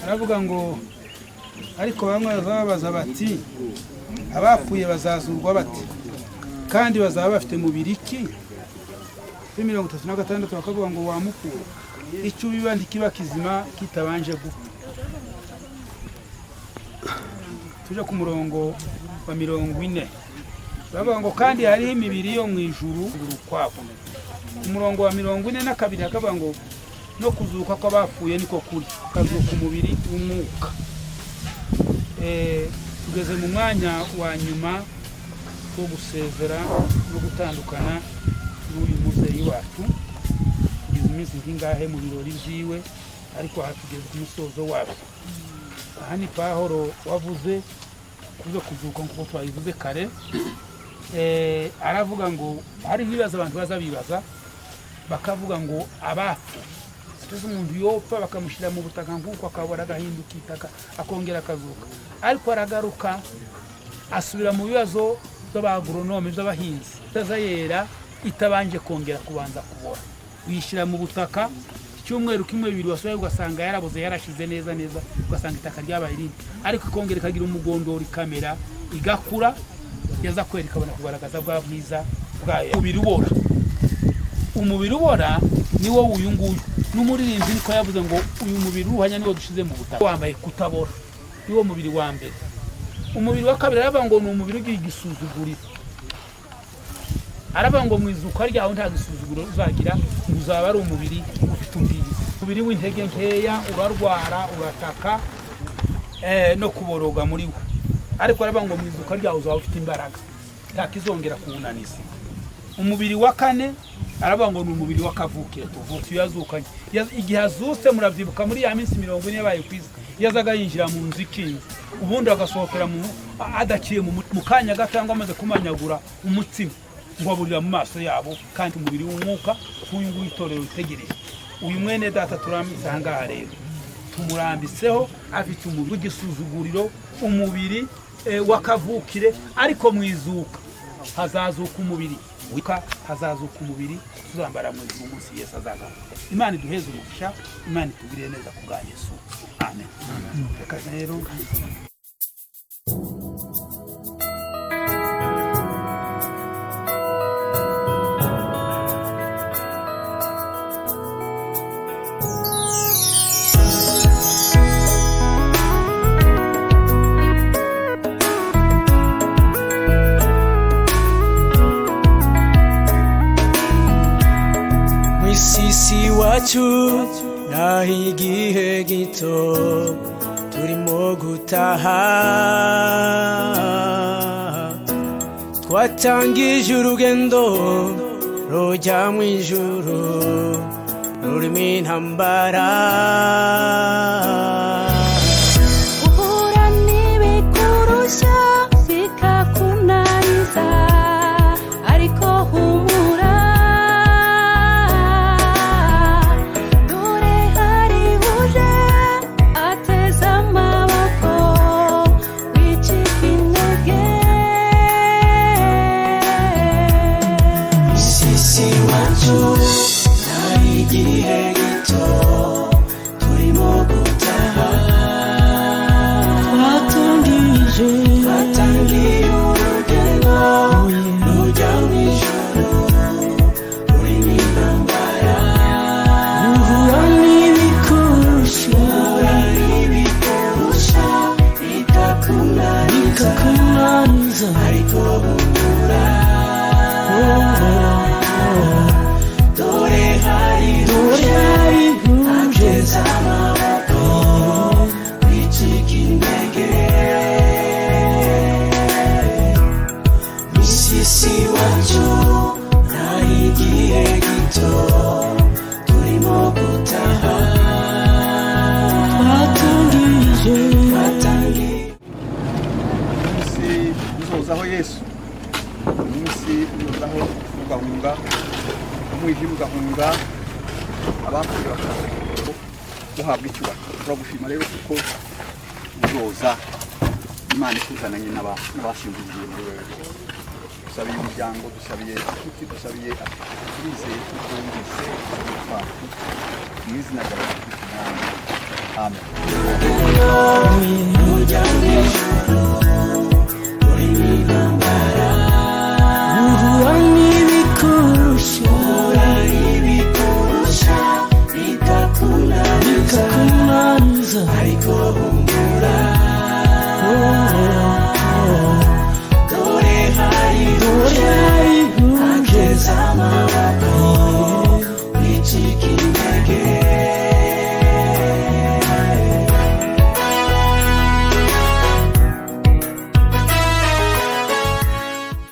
Aravuga ngo: "Ariko bamwe bazababaza bati: Abapfuye bazazurwa bate? Kandi bazaba bafite mubiri ki?" Kuri 36 bakavuga ngo: "Wa mupfu we, icyo ubiba ntikiba kizima kitabanje gupfa." Tuje ku murongo wa 40, bavuga ngo: "Kandi hariho imibiri yo mu ijuru ukwabo." Ku murongo wa 42 hakavuga ngo: "No kuzuka kw'abapfuye niko kuri, kazuka umubiri w'umwuka." Tugeze mu mwanya wa nyuma wo gusezera no gutandukana n'uyu muzeyi wacu. Tugeze iminsi nk'ingahe mu birori byiwe, ariko aha tugeze ku musozo wabyo. Aha ni Pahoro wavuze kuzo kuzuka nk'uko twabivuze kare. Aravuga ngo hariho ibibazo abantu baza bibaza, bakavuga ngo: "Abapfuye, ese umuntu yopfa bakamushyira mu butaka nk'uko, akabora, agahinduka itaka, akongera akazuka?" Ariko aragaruka asubira mu bibazo by'abagoronome, by'abahinzi. Itaza yera itabanje kongera kubanza kubora. Uyishyira mu butaka icyumweru kimwe, bibiri, wasubiye ugasanga yaraboze, yarashize neza neza, ugasanga itaka ryabaye irindi. Ariko ikongera ikagira umugondoro, ikamera, igakura, yaza kwera ikabona kugaragaza bwa bwiza bwayo. Umubiri ubora, umubiri ubora ni wo uyu nguyu. N'umuririmbyi niko yavuze ngo: "Uyu mubiri uruhanya niwo dushize mu butaka, wambaye kutabora." Niwo mubiri wa mbere. Umubiri wa kabiri, aravuga ngo ni umubiri ugira igisuzuguriro. Aravuga ngo mu izuka ryawe nta gisuzuguriro uzagira, ngo uzaba ari umubiri ufite ubwiza. Umubiri w'intege nkeya, urarwara, urataka, no kuboroga muri wo. Ariko aravuga ngo mu izuka ryawe uzaba ufite imbaraga, ntakizongera kuwunaniza. Umubiri wa kane, aravuga ngo ni umubiri w'akavukire tuvutse. Iyo yazukanye, igihe azutse, murabyibuka muri ya minsi 40 yabaye ku isi, yazaga yinjira mu nzu ikinze, ubundi agasohokera mu adaciye mu kanya gato, cyangwa amaze kumanyagura umutsima, ngo aburira mu maso yabo. Kandi umubiri w'umwuka nk'uyu nguyu itorero ritegereje. Uyu mwene data turambitse aha ngaha rero, tumurambitseho afite umubiri w'igisuzuguriro, umubiri w'akavukire. Ariko mu izuka hazazuka umubiri wika, hazazuka umubiri tuzambara mu ijuru umunsi Yesu azagaruka. Imana iduheze umugisha, Imana itugirire neza ku bwa Yesu. Amen. Reka rero. Mw'isisi wacu naho igihe gito turimo gutaha, twatangije urugendo rujya mu ijuru rurimo intambara. Uhura n'ibikurushya bikakunaniza, ariko humura, dore hari uje ateze amaboko, wicika intege. Sisi wacu nta igihe gito turimo gutaha, twatangije, twatangiye urugendo rujya mu ijuru rurimo intambara. Uhura n'ibikurushya, uhura n'ibikurushya bikakunaniza, bikakunaniza, ariko humura, dore hari uje ateze amaboko, wicika intege. Misisi wacu nta igihe gito turimo gutaha, twatangije, twatangiye. Umunsi uzozaho Yesu, umunsi uzozaho ugahunga umwijima, ugahunga, abapfuye bakaza guhabwa icyubahiro. Turagushima rero kuko uzoza, Imana ikuzananye n'abasinziriye muri wewe. Dusabiye umuryango, dusabiye inshuti, dusabiye, turizeye kuko wumvise kwacu. Mu izina rya Yesu Kristo Umwami, amen. Urugendo rujya mu ijuru rurimo intambara. Uhura n'ibikurusha. Uhura n'ibikurusha bikakunaniza. Bikakunaniza. Ariko humura.